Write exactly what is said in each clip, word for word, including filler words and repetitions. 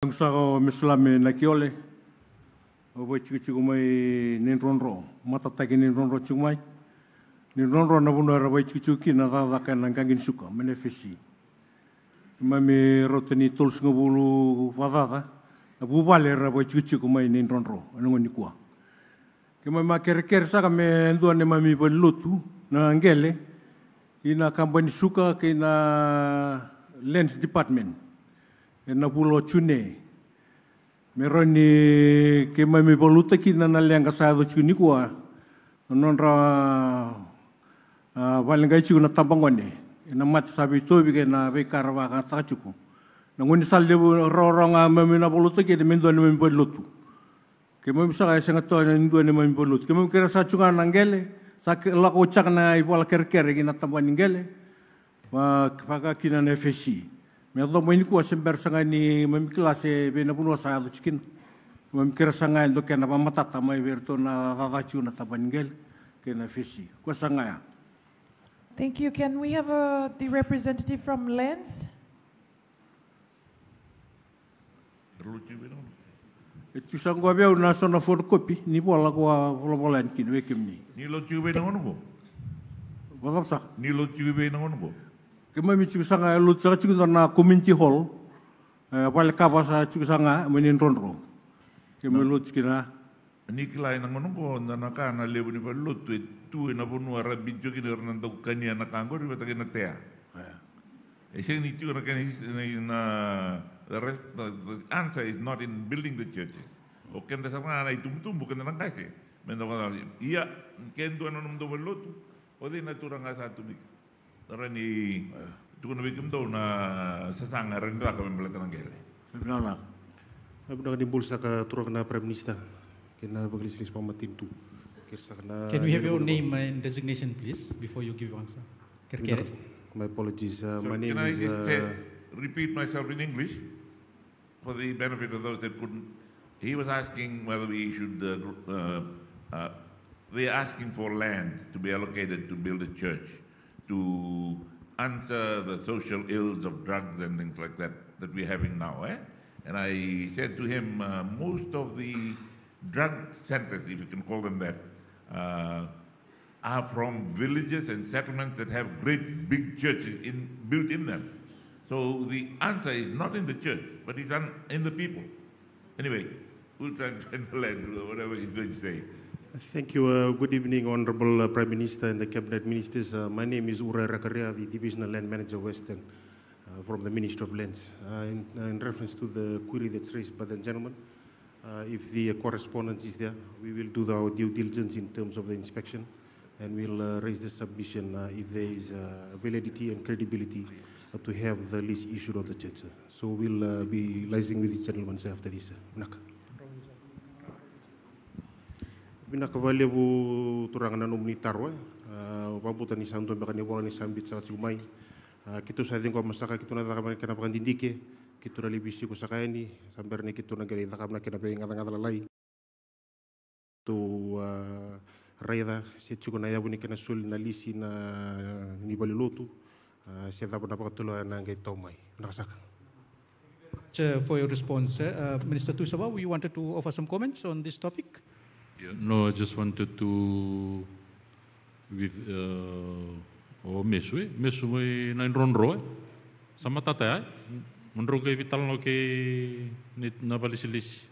Vaqo saka o Mesulame Nakiole, au vakaitikotiko mai Naidrodro, matataki Naidrodro tiko mai. Naidrodro na vanua era vakaitikotiko kina na cakacaka ena qaqi ni suka mai na F S C. Keimami rauta ni tolusagavulu vakacaca na vuvale era vakaitikotiko mai Naidrodro ena gauna nikua. Keimami a kerekere saka me dua neimami valenilotu na qele ina kabani suka kei na Lands Department ena vula o June. Me rawa ni keimami valuta kina na leqa sa yaco tiko nikua na nodra a vale qai tiko na tabagone ena mate sa veitauvi kei na veika ra vakayagataka tiko. Na gaunisala levu rawarawa ga keimami na valuta kina me dua neimami valenilotu. Keimami saka e sega toka ni dua neimami valenilotu. Keimami kerea saka tiko ga na qele, sa lako oti saka na ivola kerekere ki na tabana ni qele. Vaka kina na F S C me yaco mai nikua se bera saka ga ni keimami kila se vei na vanua sa yaco tiko kina. Keimami kerea saka ga e dua kena vakamatata mai vei iratou na cakacaka tiko na tabana ni qele kei na F S C. Koya saka ga ya. Thank you. Can we have uh, the representative from Lands? E tu saka qo vei au na so na photocopy ni vola ko a volavola yani kina vei kemuni. Ni lotu tiko vei na gauna qo? Vakacava saka? Ni lotu tiko vei na gauna qo? Keimami tiko saka, lotu saka tiko na community hall. E vale kava sa tiko saka ga mai Naidrodro. Keimami lotu tiko kina. Ni kila ena gauna qo na ka na levu ni valenilotu e tu ena vanua ra biu tiko kina, era na dau kania na ka qori vata kei na tea. E sega ni tiko na kena na, na the rest, the, the answer is not in building the churches. O keda sara ga na itubutubu keda na qase me da vaka ia ke dua na nomudou valenilotu. O cei na turaga sa tu mai ke? Ra ni tukuna vei kemudou na sasaga ra ni caka me baleta na qele. Vinaka. Vinaka ni bula saka turaga na Prime Minister kei na vakalesilesi vakamatanitu. Kei saka na Can we have your name and designation, please, before you give your answer? Kerekere. Vinaka. My apologies. Uh, So my name can I is just uh, say, repeat myself in English for the benefit of those that couldn't? He was asking whether we should, uh, gr- uh, uh, they're asking for land to be allocated to build a church to answer the social ills of drugs and things like that that we're having now, eh? And I said to him, uh, most of the drug centers, if you can call them that, uh, are from villages and settlements that have great big churches in, built in them. So the answer is not in the church, but it's un, in the people. Anyway, we'll try and find the land, whatever he's going to say. Thank you. Uh, good evening, Honorable uh, Prime Minister and the Cabinet Ministers. Uh, my name is Ura Rakaria, the Divisional Land Manager Western uh, from the Ministry of Lands. Uh, in, uh, in reference to the query that's raised by the gentleman, uh, if the uh, correspondence is there, we will do our due diligence in terms of the inspection, and we'll uh, raise the submission uh, if there is uh, validity and credibility uh, to have the lease issued of the church. So we'll uh, be liaising with the gentleman after this. Vinaka. Vinaka vakalevu turaga na nomuni taro e. Uh, vabuta ni sa dua beka ni vola ni sa biu saka tiko mai. Uh, keitou sa ciqoma saka keitou na caka mai na kena vakadidike. Keitou na lai veisiko saka yani. Sa bera ni keitou na qai caka mai na kena veigacagaca lalai. Tou uh, raica se tiko na yavu ni kena soli na lisi na ni valenilotu. Uh, se cava na vakatulewa ena qai tau mai. Vinaka saka. Chair, for your response. Uh, Minister Tusava, you wanted to offer some comments on this topic? Yeah, no, I just wanted to give uh, o Mesu e Mesu mai Naidrodro e. Sa matata ya e. Mo drau qai veitalanoa kei na vakalesilesi.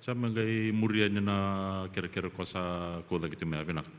Sa me qai muria ni na kerekere ko sa kaucaki tu mai. Vinaka.